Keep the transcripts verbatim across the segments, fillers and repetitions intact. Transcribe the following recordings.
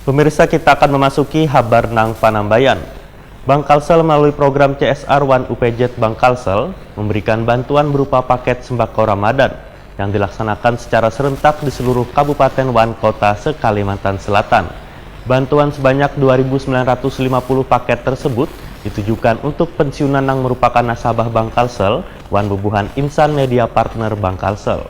Pemirsa, kita akan memasuki habar nang panambayan. Bank Kalsel melalui program C S R One U P Z Bank Kalsel memberikan bantuan berupa paket sembako Ramadan yang dilaksanakan secara serentak di seluruh kabupaten wan kota se-Kalimantan Selatan. Bantuan sebanyak dua ribu sembilan ratus lima puluh paket tersebut ditujukan untuk pensiunan yang merupakan nasabah Bank Kalsel wan bubuhan insan media partner Bank Kalsel.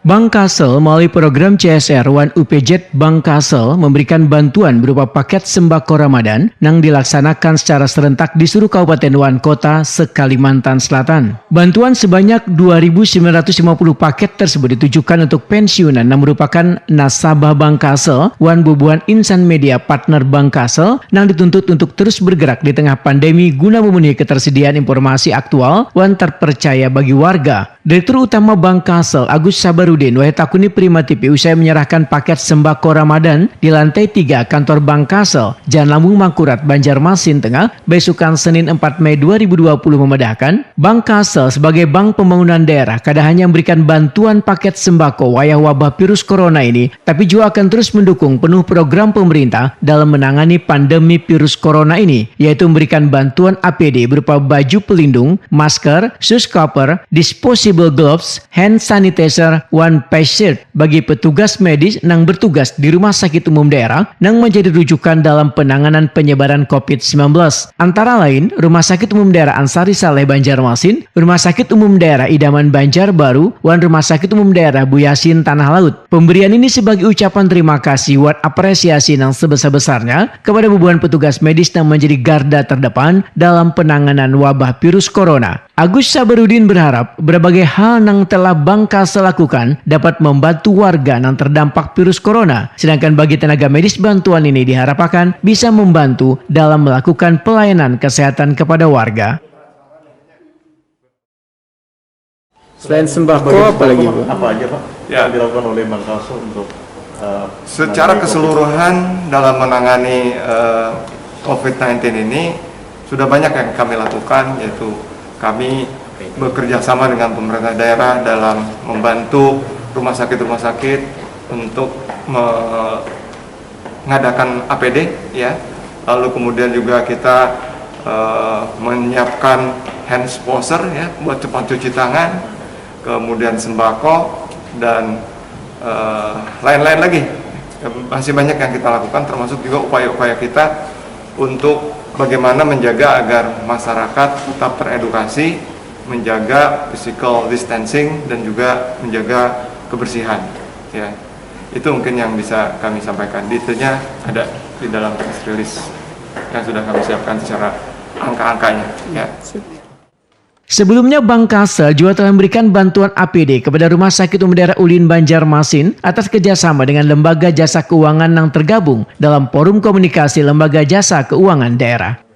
Bank Kalsel melalui program C S R wan U P Z Bank Kalsel memberikan bantuan berupa paket sembako Ramadan yang dilaksanakan secara serentak di seluruh kabupaten wan kota se-Kalimantan Selatan. Bantuan sebanyak dua ribu sembilan ratus lima puluh paket tersebut ditujukan untuk pensiunan yang merupakan nasabah Bank Kalsel wan bubuhan insan media partner Bank Kalsel yang dituntut untuk terus bergerak di tengah pandemi guna memenuhi ketersediaan informasi aktual wan terpercaya bagi warga. Direktur Utama Bank Kalsel, Agus Sabarudin, wayah takuni Prima T V usai menyerahkan paket sembako Ramadan di lantai tiga kantor Bank Kalsel, Jalan Lambung Mangkurat, Banjarmasin Tengah, besukan Senin empat Mei dua ribu dua puluh memadahkan, Bank Kalsel sebagai bank pembangunan daerah kada hanya memberikan bantuan paket sembako wayah wabah virus corona ini, tapi juga akan terus mendukung penuh program pemerintah dalam menangani pandemi virus corona ini, yaitu memberikan bantuan A P D berupa baju pelindung, masker, sus cover, disposable gloves, hand sanitizer, wan face shield bagi petugas medis nang bertugas di Rumah Sakit Umum Daerah nang menjadi rujukan dalam penanganan penyebaran covid sembilan belas. Antara lain, Rumah Sakit Umum Daerah Ansari Saleh Banjarmasin, Rumah Sakit Umum Daerah Idaman Banjarbaru, wan Rumah Sakit Umum Daerah Buyasin Tanah Laut. Pemberian ini sebagai ucapan terima kasih wan apresiasi nang sebesar-besarnya kepada bubuhan petugas medis yang menjadi garda terdepan dalam penanganan wabah virus corona. Agus Sabarudin berharap berbagai hal nang telah Bank Kalsel lakukan dapat membantu warga nang terdampak virus corona. Sedangkan bagi tenaga medis, bantuan ini diharapakan bisa membantu dalam melakukan pelayanan kesehatan kepada warga. Selain sembako, apa lagi, Bu? Apa aja, Pak, ya, yang dilakukan oleh Bank Kalsel untuk, eh, secara menangani keseluruhan covid? Dalam menangani, eh, covid sembilan belas ini, sudah banyak yang kami lakukan, yaitu kami bekerja sama dengan pemerintah daerah dalam membantu rumah sakit-rumah sakit untuk me-, mengadakan A P D, ya. Lalu kemudian juga kita, eh, menyiapkan hand washer, ya, buat tempat cuci tangan, kemudian sembako, dan, eh, lain-lain lagi. Masih banyak yang kita lakukan, termasuk juga upaya-upaya kita untuk bagaimana menjaga agar masyarakat tetap teredukasi, menjaga physical distancing, dan juga menjaga kebersihan. Ya, itu mungkin yang bisa kami sampaikan. Detailnya ada di dalam press release yang sudah kami siapkan secara angka-angkanya. Ya. Sebelumnya, Bank Kalsel juga telah memberikan bantuan A P D kepada Rumah Sakit Umum Daerah Ulin Banjarmasin atas kerjasama dengan Lembaga Jasa Keuangan yang tergabung dalam Forum Komunikasi Lembaga Jasa Keuangan Daerah.